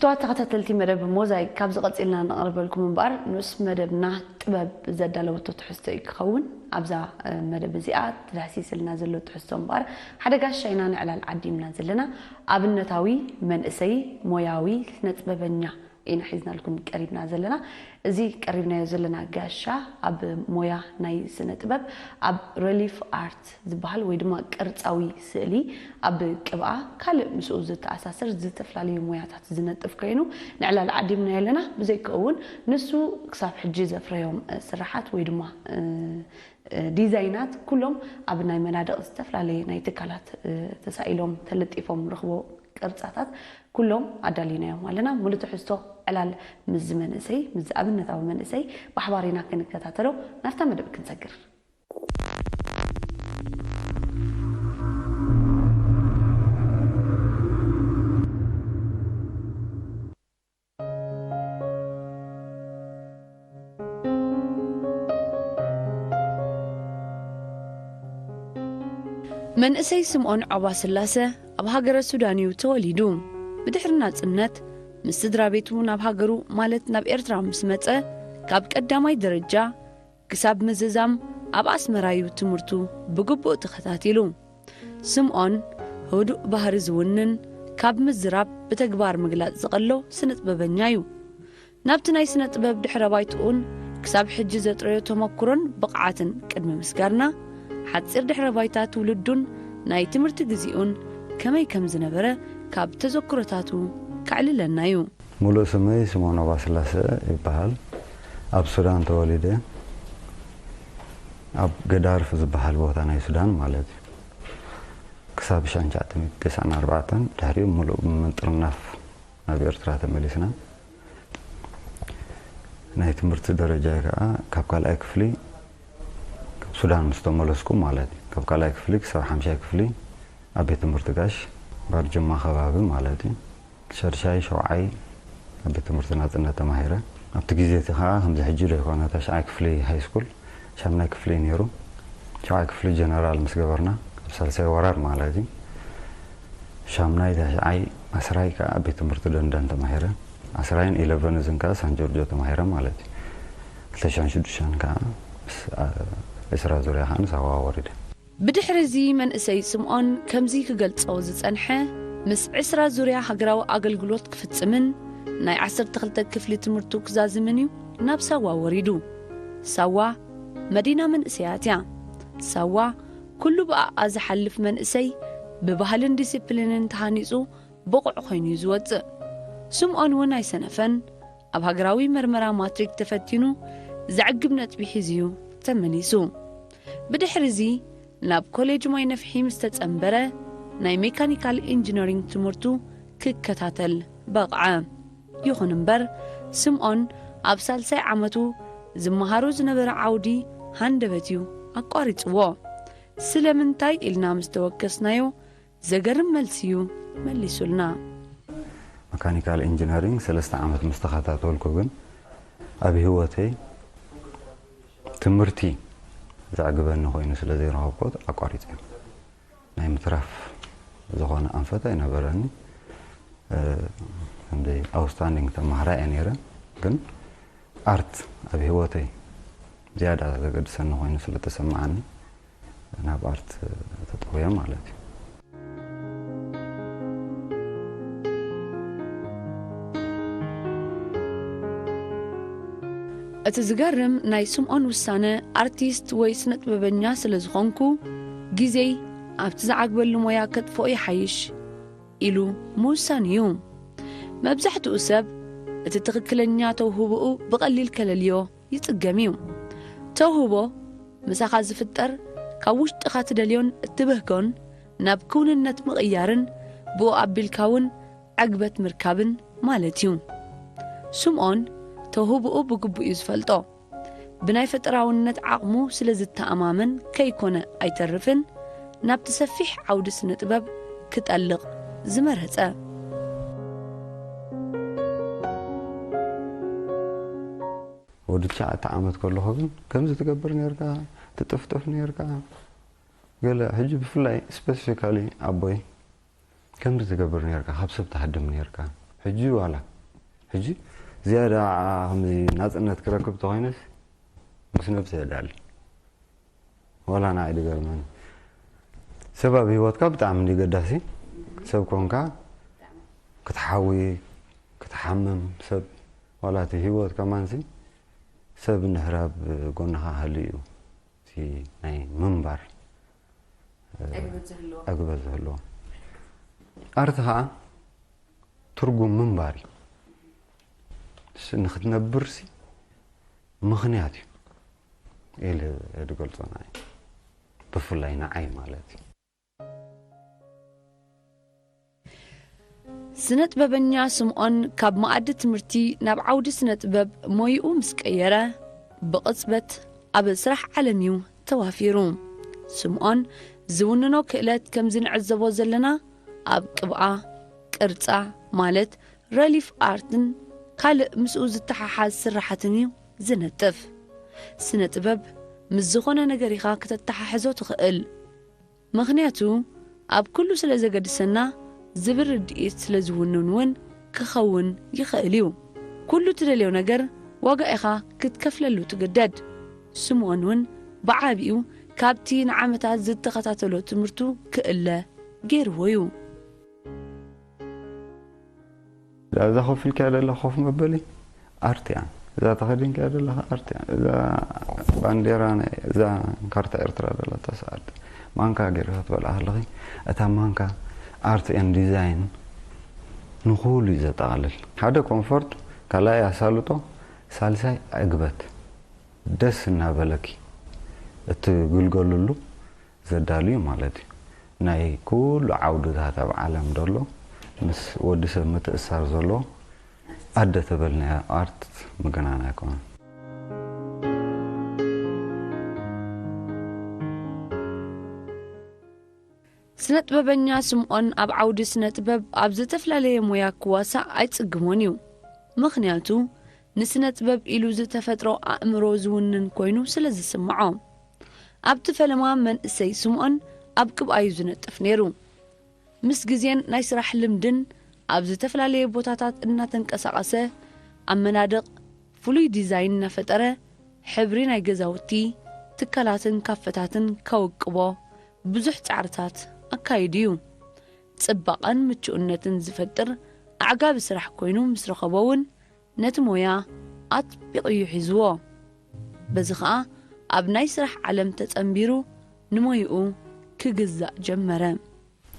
ክቡራት ተኸታተልቲ መደብ ሞዛይክ፣ ካብዚ ቀጺልና ነቕርበልኩም እምበኣር፣ ንኡስ መደብና ጥበብ ዘዳለወቶ ትሕዝቶ እዩ ክኸውን። ኣብዛ መደብ እዚኣ ተዳህሲስልና ዘሎ ትሕዝቶ እምበኣር፣ ሓደ ጋሻ ኢና ንዕላል ዓዲምና ዘለና። ኣብነታዊ መንእሰይ ሞያዊ ስነጥበበኛ ኢና ሒዝናልኩም ቀሪብና ዘለና። እዚ ቀሪብናዮ ዘለና ጋሻ ኣብ ሞያ ናይ ስነ ጥበብ፣ ኣብ ረሊፍ ኣርት ዝበሃል ወይ ድማ ቅርጻዊ ስእሊ፣ ኣብ ቅብኣ፣ ካልእ ምስኡ ዝተኣሳሰር ዝተፈላለዩ ሞያታት ዝነጥፍ ኮይኑ ንዕላል ዓዲምናዮ ኣለና። ብዘይካኡ እውን ንሱ ክሳብ ሕጂ ዘፍረዮም ስራሓት ወይ ድማ ዲዛይናት ኩሎም ኣብ ናይ መናድቕ ዝተፈላለየ ናይ ትካላት ተሳኢሎም ተለጢፎም ንረኽቦ ቅርጻታት ኩሎም ኣዳሊናዮም ኣለና። ሙሉእ ትሕዝቶ ዕላል ምስዚ መንእሰይ፣ ምስዚ ኣብነታዊ መንእሰይ ብሓባር ኢና ክንከታተሎ። ናብታ መደብ ክንሰግር። መንእሰይ ስምኦን ዖባ ስላሰ ኣብ ሃገረ ሱዳን እዩ ተወሊዱ። ብድሕሪ ናጽነት ምስ ስድራ ቤቱ ናብ ሃገሩ፣ ማለት ናብ ኤርትራ ምስ መጸ፣ ካብ ቀዳማይ ደረጃ ክሳብ ምዝዛም ኣብ ኣስመራ እዩ ትምህርቱ ብግቡእ ተኸታቲሉ። ስምኦን ህዱእ ባህሪ ዝውንን፣ ካብ ምዝራብ ብተግባር ምግላጽ ዝቐሎ ስነ ጥበበኛ እዩ። ናብቲ ናይ ስነ ጥበብ ድሕረ ባይትኡን ክሳብ ሕጂ ዘጥረዮ ተመኩሮን ብቕዓትን ቅድሚ ምስጋርና፣ ሓጺር ድሕረ ባይታ ትውልዱን ናይ ትምህርቲ ግዜኡን ከመይ ከም ዝነበረ ካብ ተዘክሮታቱ ከዕልለና እዩ። ሙሉእ ስመይ ስምኦን ኦባስላሰ ይበሃል። ኣብ ሱዳን ተወሊደ። ኣብ ገዳርፍ ዝበሃል ቦታ ናይ ሱዳን ማለት እዩ። ክሳብ ሽሕን ትሽዓተ ሚእትን ተስዓን ኣርባዕተን፣ ድሕሪኡ ሙሉእ ብምጥርናፍ ናብ ኤርትራ ተመሊስና። ናይ ትምህርቲ ደረጃ ከዓ ካብ ካልኣይ ክፍሊ፣ ካብ ሱዳን ምስ ተመለስኩ ማለት እዩ፣ ካብ ካልኣይ ክፍሊ ክሳብ ሓምሻይ ክፍሊ ኣብ ቤት ትምህርቲ ጋሽ ባርጅማ ከባቢ ማለት እዩ። ሻድሻይ ሸውዓይ ኣብ ቤት ትምህርቲ ናጽነት ተማሂረ። ኣብቲ ግዜ እቲ ኸኣ ከምዚ ሕጂ ዶ ይኮነ፣ ታሽዓይ ክፍሊ ሃይ ስኩል፣ ሻምናይ ክፍሊ እዩ ነይሩ። ሸውዓይ ክፍሊ ጀነራል ምስ ገበርና፣ ኣብ ሳልሳይ ወራር ማለት እዩ። ሻምናይ፣ ታሽዓይ፣ ዓስራይ ከኣ ኣብ ቤት ትምህርቲ ደንደን ተማሂረ። ዓስራይን ኢለቨንዝን ከኣ ሳን ጆርጆ ተማሂረ ማለት እዩ። ክልተ ሽሕን ሽዱሽተን ከኣ ምስ፣ አ፣ ዕስራ ዙርያ ከኣ ንሳዋ ወሪደ። ብድሕሪ እዚ መንእሰይ ስምኦን ከምዚ ክገልጾ ዝጸንሐ፣ ምስ ዕስራ ዙርያ ሃገራዊ ኣገልግሎት ክፍጽምን ናይ ዓሰርተ ክልተ ክፍሊ ትምህርቱ ክዛዝምን እዩ ናብ ሳዋ ወሪዱ። ሳዋ መዲና መንእሰያት እያ። ሳዋ ኩሉ ብኣኣ ዝሓልፍ መንእሰይ ብባህልን ዲሲፕሊንን ተሃኒጹ ብቑዕ ኮይኑ እዩ ዝወጽእ። ስምኦን እውን ኣይሰነፈን። ኣብ ሃገራዊ መርመራ ማትሪክ ተፈቲኑ ዘዕግብ ነጥቢ ሒዙ እዩ ተመሊሱ። ብድሕሪ እዚ ናብ ኮሌጅ ማይ ነፍሒ ምስ ተጸንበረ ናይ ሜካኒካል ኢንጂነሪንግ ትምህርቱ ክከታተል በቕዐ። ይኹን እምበር ስምኦን ኣብ ሳልሳይ ዓመቱ ዝመሃሮ ዝነበረ ዓውዲ ሃንደበት እዩ ኣቋሪጽዎ። ስለምንታይ ኢልና ምስ ተወከስናዮ ዘገርም መልሲ እዩ መሊሱልና። መካኒካል ኢንጂነሪንግ ሰለስተ ዓመት ምስ ተኸታተልኩ ግን ኣብ ህይወተይ ትምህርቲ ዘዕግበኒ ኮይኑ ስለ ዘይረኸብኩ ኣቋሪጸ። ናይ ምትራፍ ዝኾነ ኣንፈት ኣይነበረኒ። እ፣ ክንደይ ኣውትስታንዲንግ ተማሃራይ እየ ነይረ፣ ግን ኣርት ኣብ ህይወተይ ዝያዳ ዘገድሰኒ ኮይኑ ስለ ተሰማዓኒ ናብ ኣርት ተጠውየ ማለት እዩ። እቲ ዝገርም ናይ ስምኦን ውሳነ ኣርቲስት ወይ ስነ ጥበበኛ ስለ ዝኾንኩ ግዜይ ኣብቲ ዝዓግበሉ ሞያ ከጥፍኦ ይሓይሽ ኢሉ ምውሳን እዩ። መብዛሕትኡ ሰብ እቲ ትኽክለኛ ተውህቦኡ ብቐሊል ከለልዮ ይጽገም እዩ። ተውህቦ ምሳኻ ዝፍጠር፣ ካብ ውሽጥኻ ትደልዮን እትብህጎን ናብ ክውንነት ምቕያርን ብኡ ኣቢልካ እውን ዕግበት ምርካብን ማለት እዩ። ስምኦን ተውህቦኡ ብግቡእ እዩ ዝፈልጦ። ብናይ ፈጠራውነት ዓቕሙ ስለ ዝተኣማመን ከይኮነ ኣይተርፍን ናብቲ ሰፊሕ ዓውዲ ስነ ጥበብ ክጠልቕ ዝመረጸ። ወዲ ትሽዓተ ዓመት ከለኹ ግን ከምዚ ትገብር ነርካ፣ ትጥፍጥፍ ነርካ። ገለ ሕጂ ብፍላይ ስፔሲፊካሊ ኣቦይ ከምዚ ትገብር ነርካ፣ ካብ ሰብ ትሃድም ነርካ። ሕጂ ዋላ ሕጂ ዝያዳ ከምዚ ናጽነት ክረክብ ተኾይነስ ምስ ነብሰ የዳሊ። ዋላ ንዓይ ድገርመኒ። ሰብ ኣብ ህይወትካ ብጣዕሚ እንዲ ገዳሲ። ሰብ ኮንካ ክትሓዊ፣ ክትሓምም፣ ሰብ ዋላ እቲ ህይወት ከማንሲ ሰብ እንድሕር ኣብ ጎንኻ ሃልዩ እዩ። እቲ ናይ ምንባር ዕግበት ዝህልዎ። ዕግበት ዝህልዎ። ኣርቲ ኸዓ ትርጉም ምንባር እዩ። ስ-፣ ንኽትነብርሲ ምኽንያት እዩ ኢለ ዝገልጾ ንዓይ። ብፍላይ ንዓይ ማለት እዩ። ስነ ጥበበኛ ስምኦን ካብ መኣዲ ትምህርቲ ናብ ዓውዲ ስነ ጥበብ ሞይኡ ምስ ቀየረ፣ ብቕጽበት ኣብ ስራሕ ዓለም እዩ ተዋፊሩ። ስምኦን ዝውንኖ ክእለት ከምዚ ንዕዘቦ ዘለና ኣብ ቅብኣ፣ ቅርጻ ማለት ረሊፍ ኣርትን ካልእ ምስኡ ዝተሓሓዝ ስራሓትን እዩ ዝነጥፍ። ስነ ጥበብ ምስ ዝኾነ ነገር ኢኻ ከተተሓሕዞ ትኽእል። ምኽንያቱ ኣብ ኩሉ ስለ ዘገድሰና ዝብል ርድኢት ስለ ዝውንን እውን ክኸውን ይኽእል እዩ። ኩሉ ትደልዮ ነገር ዋጋ ኢኻ ክትከፍለሉ ትግደድ። ስምኦን እውን ብዓቢኡ ካብቲ ንዓመታት ዝተኸታተሎ ትምህርቱ ክእለ ገይርዎ እዩ። እዛ ኮፍ ኢልካያ ዘለኻ ኮፍ መበሊ ኣርት እያ። እዛ ተኸዲንካያ ዘለኻ ኣርት እያ። እዛ ባንዴራ ናይ እዛ ካርታ ኤርትራ ዘለታስ ኣርት። ማንካ ገይርካ ትበልዓ ከለኺ እታ ማንካ ኣርት ኤን ዲዛይን ንኹሉ እዩ ዘጠቓልል። ሓደ ኮምፎርት፣ ካልኣይ ኣሳልጦ፣ ሳልሳይ ዕግበት። ደስ እናበለኪ እትግልገልሉ ዘዳሉ እዩ ማለት እዩ። ናይ ኩሉ ዓውድታት ኣብ ዓለም ደሎ ምስ ወዲ ሰብ ምትእሳር ዘሎ ኣደ ተበልናዮ ኣርት ምግናን ኣይኮነን። ስነ ጥበበኛ ስምኦን ኣብ ዓውዲ ስነ ጥበብ ኣብ ዝተፈላለየ ሞያ ክዋሳእ ኣይጽግሞን እዩ። ምኽንያቱ ንስነ ጥበብ ኢሉ ዝተፈጥሮ ኣእምሮ ዝውንን ኮይኑ ስለ ዝስምዖ። ኣብቲ ፈለማ መንእሰይ ስምኦን ኣብ ቅብኣ እዩ ዝነጥፍ ነይሩ። ምስ ግዜን ናይ ስራሕ ልምድን ኣብ ዝተፈላለየ ቦታታት እናተንቀሳቐሰ፣ ኣብ መናድቕ ፍሉይ ዲዛይን እናፈጠረ፣ ሕብሪ ናይ ገዛውቲ፣ ትካላትን ካፈታትን ከውቅቦ ብዙሕ ጻዕርታት ኣካይዱ እዩ። ጽባቐን ምቹእነትን ዝፈጥር ኣዕጋቢ ስራሕ ኮይኑ ምስ ረኸቦ እውን ነቲ ሞያ ኣጥቢቑ እዩ ሒዝዎ። በዚ ኸኣ ኣብ ናይ ስራሕ ዓለም ተጸንቢሩ ንሞይኡ ክግዛእ ጀመረ።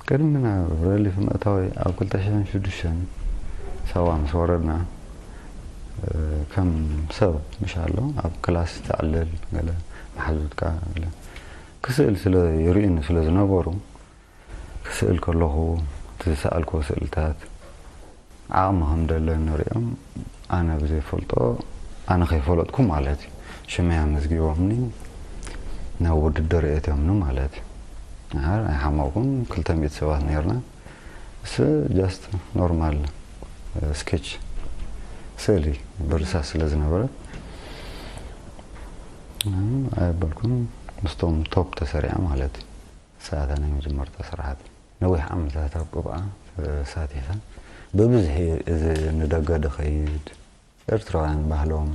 ቅድሚ ናብ ረሊፍ ምእታወይ ኣብ ክልተ ሽሕን ሽዱሽተን ሳዋ ምስ ወረድና፣ እ፣ ከም ሰብ ምሽ ኣሎ ኣብ ክላስ ተዕልል ገለ መሓዙትካ ገለ ክስእል ስለ ይርእዩኒ ስለ ዝነበሩ፣ ክስእል ከለኹ እቲ ዝሰኣልክዎ ስእልታት ዓቕሚ ከም ደለኒ ሪኦም ኣነ ብዘይፈልጦ ኣነ ከይፈለጥኩ ማለት እዩ ሽመይ ኣመዝጊቦምኒ ናብ ውድድር የእትዮምኒ ማለት እዩ። ንሓር ኣይሓመቕኩን ክልተ ሚእቲ ሰባት ነርና። እስ ጃስት ኖርማል ስኬች ስእሊ ብርሳስ ስለ ዝነበረ ኣይበልኩን ምስቶም ቶፕ ተሰሪዐ ማለት እዩ። ሰዓታ ናይ መጀመርታ ስራሓት ነዊሕ ዓመታት ኣብ ቅብኣ ተሳቲፈ ብብዝሒ እዚ ንደገ ድኸይድ ኤርትራውያን ባህሎም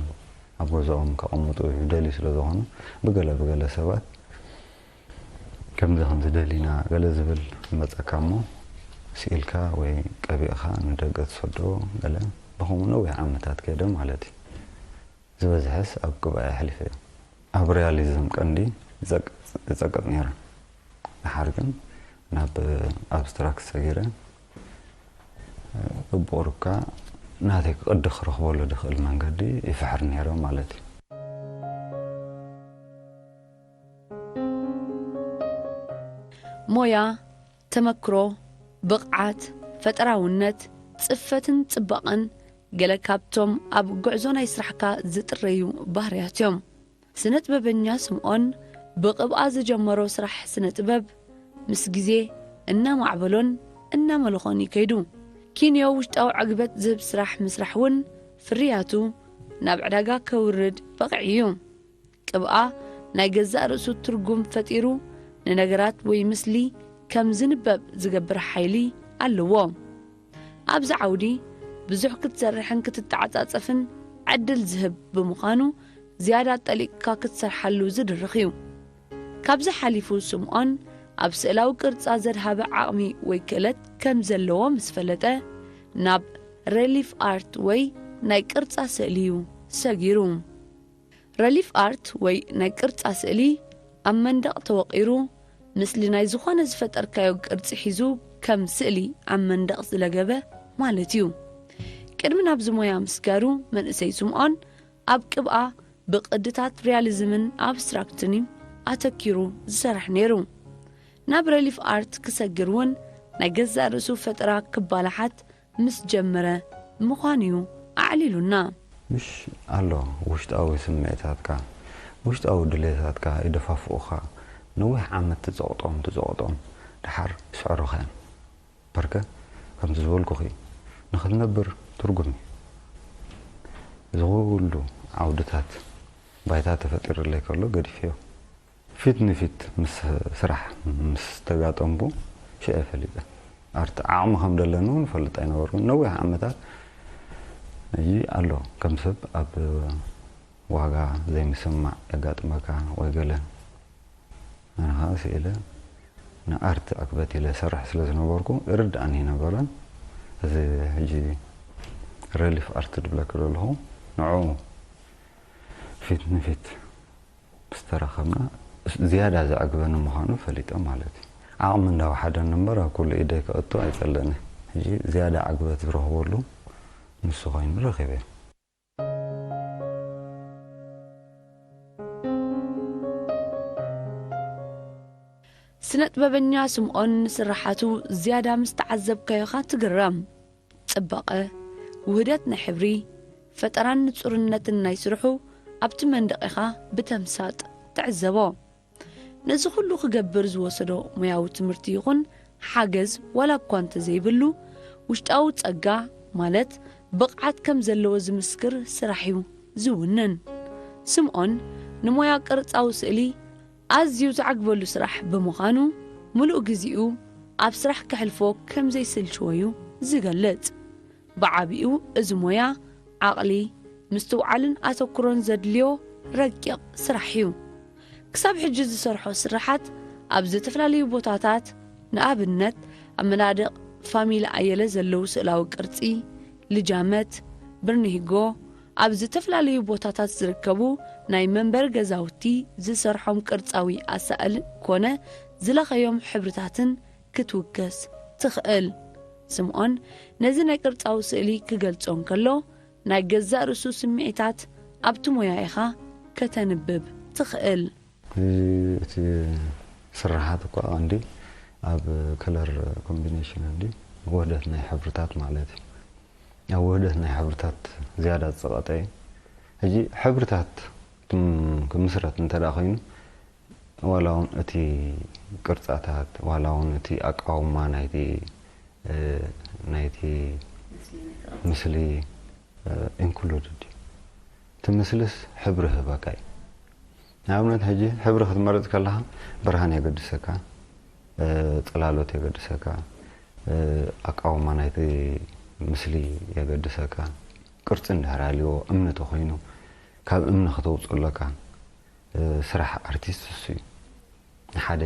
ኣብ ገዛኦም ከቐምጡ ይደልዩ ስለ ዝኾኑ ብገለ ብገለ ሰባት ከምዚ ከምዚ ደሊና ገለ ዝብል መፀካ እሞ ስኢልካ ወይ ቀቢእካ ንደገ ትሰዶ ገለ ብኸምኡ ነዊሕ ዓመታት ከይደ ማለት እዩ። ዝበዝሐስ ኣብ ቅብኣ የሕሊፈ እዩ። ኣብ ሪያሊዝም ቀንዲ ይጸቅጥ ነይረ። ድሓር ግን ናብ ኣብስትራክት ሰጊረ ብቁርብካ ናተይ ቅዲ ክረኽበሉ ድኽእል መንገዲ ይፍሕር ነይረ ማለት እዩ። ሞያ፣ ተመክሮ፣ ብቕዓት፣ ፈጠራውነት፣ ጽፈትን ጽባቐን ገለ ካብቶም ኣብ ጉዕዞ ናይ ስራሕካ ዝጥረዩ ባህርያት እዮም። ስነ ጥበበኛ ስምኦን ብቕብኣ ዝጀመሮ ስራሕ ስነ ጥበብ ምስ ግዜ እናማዕበሎን እናመለኾን እዩ ከይዱ። ኪንዮ ውሽጣዊ ዕግበት ዝህብ ስራሕ ምስራሕ እውን ፍርያቱ ናብ ዕዳጋ ከውርድ በቒዑ እዩ። ቅብኣ ናይ ገዛእ ርእሱ ትርጉም ፈጢሩ ንነገራት ወይ ምስሊ ከም ዝንበብ ዝገብር ሓይሊ ኣለዎ። ኣብዚ ዓውዲ ብዙሕ ክትሰርሕን ክትተዓጻጸፍን ዕድል ዝህብ ብምዃኑ፣ ዝያዳ ጠሊቕካ ክትሰርሓሉ ዝድርኽ እዩ። ካብዚ ሓሊፉ ስምዖን ኣብ ስእላዊ ቅርጻ ዘድሃበ ዓቕሚ ወይ ክእለት ከም ዘለዎ ምስ ፈለጠ፣ ናብ ረሊፍ ኣርት ወይ ናይ ቅርጻ ስእሊ እዩ ሰጊሩ። ረሊፍ ኣርት ወይ ናይ ቅርጻ ስእሊ ኣብ መንደቕ ተወቒሩ፣ ምስሊ ናይ ዝኾነ ዝፈጠርካዮ ቅርጺ ሒዙ ከም ስእሊ ኣብ መንደቕ ዝለገበ ማለት እዩ። ቅድሚ ናብዚ ሞያ ምስጋሩ መንእሰይ ስምዖን ኣብ ቅብኣ ብቕድታት ሪያሊዝምን ኣብስትራክትን እዩ ኣተኪሩ ዝሰርሕ ነይሩ። ናብ ረሊፍ ኣርት ክሰግር እውን ናይ ገዛእ ርእሱ ፈጠራ ክባላሓት ምስ ጀመረ ምዃኑ እዩ ኣዕሊሉና። ምሽ ኣሎ ውሽጣዊ ስምዒታትካ፣ ውሽጣዊ ድሌታትካ ይደፋፍኡኻ። ነዊሕ ዓመት ትጸቕጦም ትጸቕጦም፣ ደሓር ይስዕሩኻ እዮም። በርከ ከምቲ ዝበልኩኺ፣ ንኽትነብር ትርጉም እዩ። እዚ ኩሉ ዓውድታት ባይታ ተፈጢሩለይ ከሎ ገዲፍዮ። ፊት ንፊት ምስ ስራሕ ምስ ተጋጠምኩ ሽዑ ፈሊጠ። ኣርት ዓቕሚ ከም ደለኒ እውን እፈልጥ ኣይነበርኩን። ነዊሕ ዓመታት ሕጂ ኣሎ ከም ሰብ ኣብ ዋጋ ዘይምስማዕ የጋጥመካ ወይ ገለ። ኣነ ኸዓ ስኢለ ንኣርት ዕግበት ኢለ ሰርሕ ስለ ዝነበርኩ ይርድኣኒ ኣይነበረን። እዚ ሕጂ ረሊፍ ኣርት ድብለኪ ዘለኹ ንዕኡ ፊት ንፊት ምስ ተራኸብና ዝያዳ ዘዕግበኒ ምዃኑ ፈሊጠ ማለት እዩ። ዓቕሚ እንዳወሓደኒ እምበር ኣብ ኩሉ ኢደይ ከእቱ ኣይጸልእን። ሕጂ ዝያዳ ዕግበት ዝረኽበሉ ንሱ ኮይኑ ረኺበ። ስነ ጥበበኛ ስምዖን ንስራሓቱ ዝያዳ ምስ ተዓዘብካዮ ኢኻ ትግረም። ጽባቐ፣ ውህደት ናይ ሕብሪ፣ ፈጠራን ንጹርነትን ናይ ስርሑ ኣብቲ መንደቕ ኢኻ ብተምሳጥ ትዕዘቦ። ነዚ ኩሉ ክገብር ዝወሰዶ ሞያዊ ትምህርቲ ይኹን ሓገዝ ዋላ እኳ እንተዘይብሉ፣ ውሽጣዊ ጸጋ ማለት ብቕዓት ከም ዘለዎ ዝምስክር ስራሕ እዩ ዝውንን። ስምዖን ንሞያ ቅርጻዊ ስእሊ ኣዝዩ ዝዓግበሉ ስራሕ ብምዃኑ፣ ምሉእ ግዜኡ ኣብ ስራሕ ከሕልፎ ከም ዘይስልችዎ እዩ ዝገልጽ። ብዓቢኡ እዚ ሞያ ዓቕሊ፣ ምስትውዓልን ኣተኩሮን ዘድልዮ ረቂቕ ስራሕ እዩ። ክሳብ ሕጂ ዝሰርሖ ስርሓት ኣብ ዝተፈላለዩ ቦታታት፣ ንኣብነት ኣብ መናድቕ ፋሚሊ ኣየለ ዘለዉ ስእላዊ ቅርጺ፣ ልጃመት፣ ብርኒሂጎ፣ ኣብ ዝተፈላለዩ ቦታታት ዝርከቡ ናይ መንበሪ ገዛውቲ ዝሰርሖም ቅርጻዊ ኣሳእል ኮነ ዝለኸዮም ሕብርታትን ክትውከስ ትኽእል። ስምዖን ነዚ ናይ ቅርጻዊ ስእሊ ክገልጾ እንከሎ፣ ናይ ገዛእ ርእሱ ስምዒታት ኣብቲ ሞያ ኢኻ ከተንብብ ትኽእል። እዚ እቲ ስርሓት እኳ ቀንዲ ኣብ ከለር ኮምቢኔሽን እንዲ ውህደት ናይ ሕብርታት ማለት እዩ። ኣብ ውህደት ናይ ሕብርታት ዝያዳ ዝጸቐጠ እዩ። ሕጂ ሕብርታት ክም-፣ ክምስረት እንተ ደኣ ኮይኑ፣ ዋላ እውን እቲ ቅርጻታት፣ ዋላ እውን እቲ ኣቃውማ ናይቲ፣ እ፣ ናይቲ ምስሊ፣ እ፣ ኢንክሉድድ እዩ። እቲ ምስልስ ሕብሪ ህበካ እዩ። ንኣብነት፣ ሕጂ ሕብሪ ክትመርጽ ከለኻ ብርሃን የገድሰካ፣ እ፣ ጽላሎት የገድሰካ፣ እ፣ ኣቃውማ ናይቲ ምስሊ የገድሰካ። ቅርጺ እንድሕር ኣልዎ፣ እምኒ ተኾይኑ፣ ካብ እምኒ ከተውጽእ ኣለካ። እ፣ ስራሕ ኣርቲስት እሱ እዩ። ንሓደ፣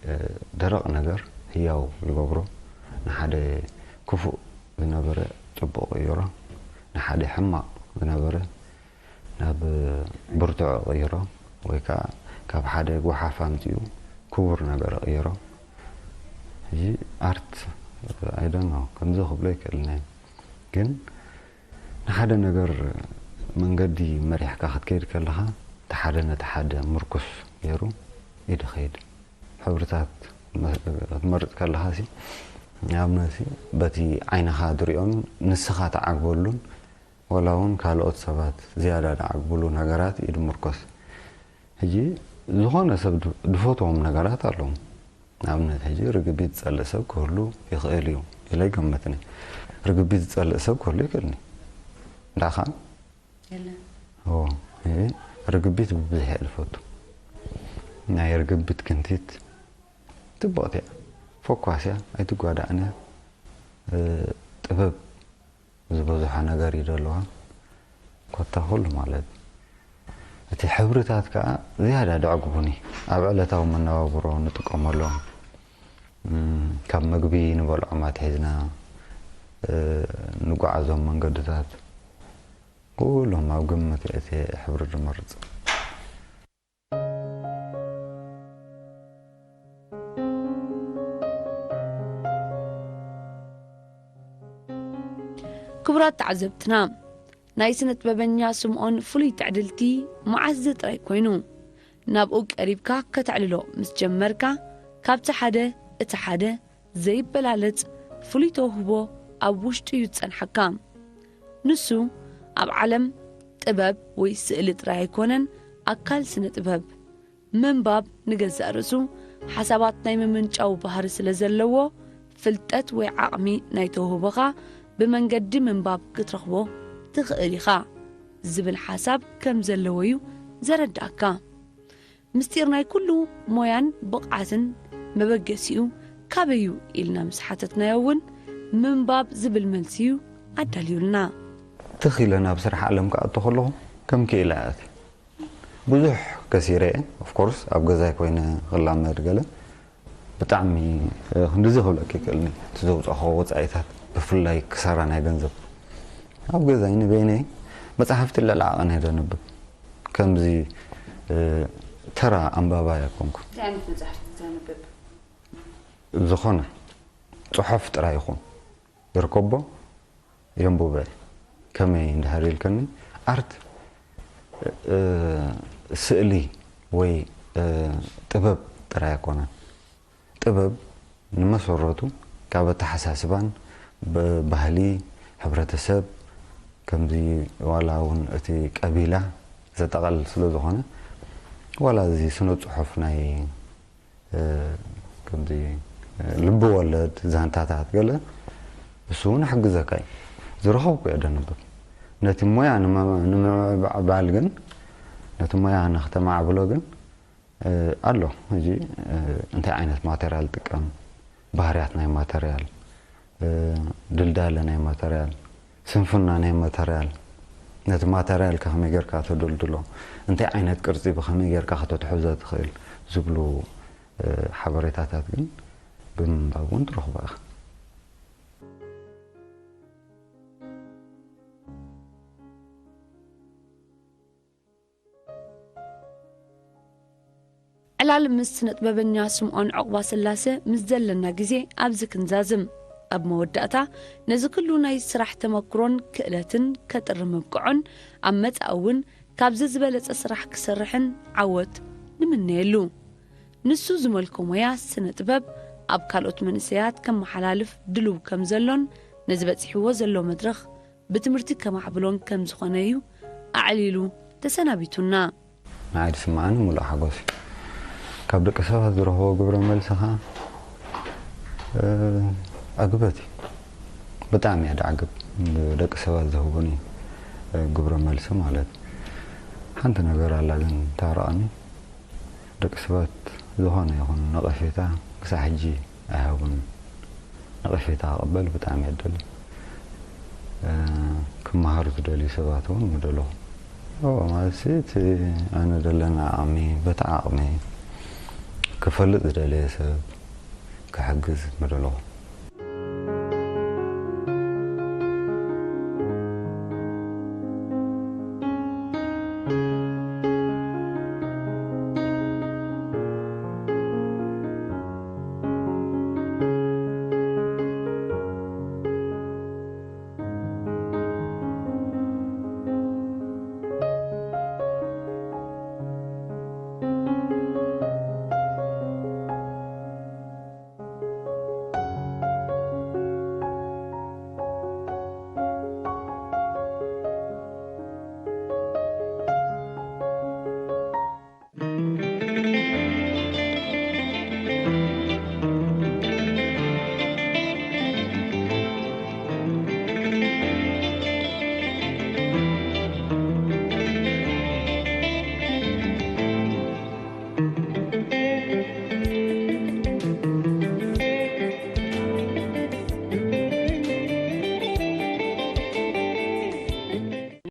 እ፣ ደረቕ ነገር ህያው ዝገብሮ፣ ንሓደ ክፉእ ዝነበረ ጽቡቕ ይቕይሮ፣ ንሓደ ሕማቕ ዝነበረ ናብ ብርቱዕ ይቕይሮ፣ ወይ ከኣ ካብ ሓደ ጓሓፍ ኣምጺኡ ክቡር ነገር ይቕይሮ። ሕጂ ኣርት፣ I don't know፣ ከምዚ ክብሎ ኣይክእልን እየ። ግን ንሓደ ነገር መንገዲ መሪሕካ ክትከይድ ከለኻ፣ እቲ ሓደ ነቲ ሓደ ምርኩስ ገይሩ እዩ ዝኸይድ። ሕብርታት መ-፣ ክትመርጽ ከለኻሲ፣ ንኣብነትሲ፣ በቲ ዓይንኻ ትሪኦን ንስኻ ትዓግበሉን፣ ዋላ እውን ካልኦት ሰባት ዝያዳ ዝዓግብሉ ነገራት እዩ ዝምርኮስ። ሕጂ፣ ዝኾነ ሰብ ድ-፣ ዝፈትዎም ነገራት ኣለዉ። ንኣብነት፣ ሕጂ ርግቢት ዝጸልእ ሰብ ክህሉ ይኽእል እዩ ኢለ ይገምትኒ። ርግቢት ዝጸልእ ሰብ ክህሉ ይኽእልኒ። ዳኻ? የለን። ኦ፣ እየ። ርግቢት ብብዝሒ እየ ዝፈቱ። ናይ ርግቢት ክንቲት ጽብቕቲ እያ። ፎኳስ እያ፣ ኣይትጓዳእን እያ። እ፣ ጥበብ ዝበዝሖ ነገር እዩ ዘለዋ። ኮታ ኩሉ ማለት እቲ ሕብርታት ከዓ ዝያዳ ደዕጉቡኒ። ኣብ ዕለታዊ መነባብሮ ንጥቀመሎም፣ እም፣ ካብ መግቢ ንበልዖም ኣትሒዝና፣ እ፣ ንጓዓዞም መንገድታት፣ ኩሎም ኣብ ግምት እቲ ሕብሪ ዝመርፅ። ክቡራት ተዓዘብትና፣ ናይ ስነ ጥበበኛ ስምኦን ፍሉይ ትዕድልቲ መዓስ ዘጥራይ ኮይኑ፣ ናብኡ ቀሪብካ ከተዕልሎ ምስ ጀመርካ፣ ካብቲ ሓደ እቲ ሓደ ዘይበላለጽ ፍሉይ ተውህቦ ኣብ ውሽጡ እዩ ዝጸንሓካ። ንሱ ኣብ ዓለም ጥበብ ወይ ስእሊ ጥራይ ኣይኮነን ኣካል ስነ ጥበብ። ምንባብ ንገዛእ ርእሱ ሓሳባት ናይ ምምንጫው ባህሪ ስለ ዘለዎ፣ ፍልጠት ወይ ዓቕሚ ናይ ተውህቦኻ ብመንገዲ ምንባብ ክትረኽቦ ትኽእል ኢኻ ዝብል ሓሳብ ከም ዘለዎ እዩ ዘረድኣካ። ምስጢር ናይ ኩሉ ሞያን ብቕዓትን መበገሲኡ ካበይ እዩ ኢልና ምስ ሓተትናዮ እውን ምንባብ ዝብል መልሲ እዩ ኣዳልዩልና። ትኽ ኢለ ናብ ስራሕ ዓለም ክኣቱ ከለኹ ከም ክኢላ እያ። ብዙሕ ከሲረ እየ። ኦፍኮርስ ኣብ ገዛይ ኮይነ ክላመድ ገለ ብጣዕሚ ክንድዚ ክብለክ ይክእልኒ እቲ ዘውፅእኮ ወፃኢታት ብፍላይ ክሳራ ናይ ገንዘብ ኣብ ገዛይ ንበይነይ መፅሓፍቲ ልዕሊ ዓቐን እየ ዘንብብ። ከምዚ ተራ ኣንባባይ ኣይኮንኩ። ዝኾነ ፅሑፍ ጥራይ ይኹን ይርከቦ የንቡበ። ከመይ እንድሕር ኢልከኒ ኣርት ስእሊ ወይ ጥበብ ጥራይ ኣይኮነን። ጥበብ ንመሰረቱ ካብ ኣተሓሳስባን ባህሊ ሕብረተሰብ ከምዚ ዋላ እውን እቲ ቀቢላ ዘጠቓልል ስለ ዝኾነ ዋላ እዚ ስነ ፅሑፍ ናይ ከምዚ ልቢ ወለድ ዛንታታት ገለ እሱ እውን ይሕግዘካ እዩ። ዝረኸብኩ እየ ደንብብ። ነቲ ሞያ ንምዕባል ግን ነቲ ሞያ ንክተማዕብሎ ግን ኣሎ። ሕጂ እንታይ ዓይነት ማተርያል ጥቀም፣ ባህርያት ናይ ማተርያል፣ ድልዳለ ናይ ማተርያል፣ ስንፍና ናይ ማተርያል፣ ነቲ ማተርያል ከመይ ጌርካ ተደልድሎ፣ እንታይ ዓይነት ቅርፂ ብኸመይ ጌርካ ከተትሕዞ ትኽእል ዝብሉ ሓበሬታታት ግን ብምንባብ እውን ትረኽቦ ኢኻ። ዕላል ምስ ስነጥበበኛ ስምዖን ዑቕባስላሰ ምስ ዘለና ግዜ ኣብዚ ክንዛዝም። ኣብ መወዳእታ ነዚ ኩሉ ናይ ስራሕ ተመክሮን ክእለትን ከጥሪ ምብቅዑን ኣብ መጻኢ እውን ካብዚ ዝበለጸ ስራሕ ክሰርሕን ዓወት ንምነየሉ። ንሱ ዝመልኮ ሞያ ስነ ጥበብ ኣብ ካልኦት መንእሰያት ከመሓላልፍ ድሉው ከም ዘሎን ነዚ በጺሕዎ ዘሎ መድረኽ ብትምህርቲ ከማዕብሎን ከም ዝኾነ እዩ ኣዕሊሉ ተሰናቢቱና። ንዓይ ዝስምዓኒ ሙሉእ ሓጎስ እዩ። ካብ ደቂ ሰባት ዝረኽቦ ግብረ መልሲ ኸዓ ዕግበት እዩ። ብጣዕሚ እየ ዝዓግብ ደቂ ሰባት ዝህቡኒ ግብረ መልሲ ማለት እዩ። ሓንቲ ነገር ኣላ ግን ታርቐኒ። ደቂ ሰባት ዝኾነ ይኹን ነቐፌታ ክሳዕ ሕጂ ኣይሃቡን። ነቐፌታ ክቕበል ብጣዕሚ እየ ዝደሊ። ክመሃሩ ዝደልዩ ሰባት እውን ምደለኹ። ማለት እቲ ኣነ ዘለና ዓቕሚ በቲ ዓቕሚ ክፈልጥ ዝደለየ ሰብ ክሕግዝ ምደለኹ።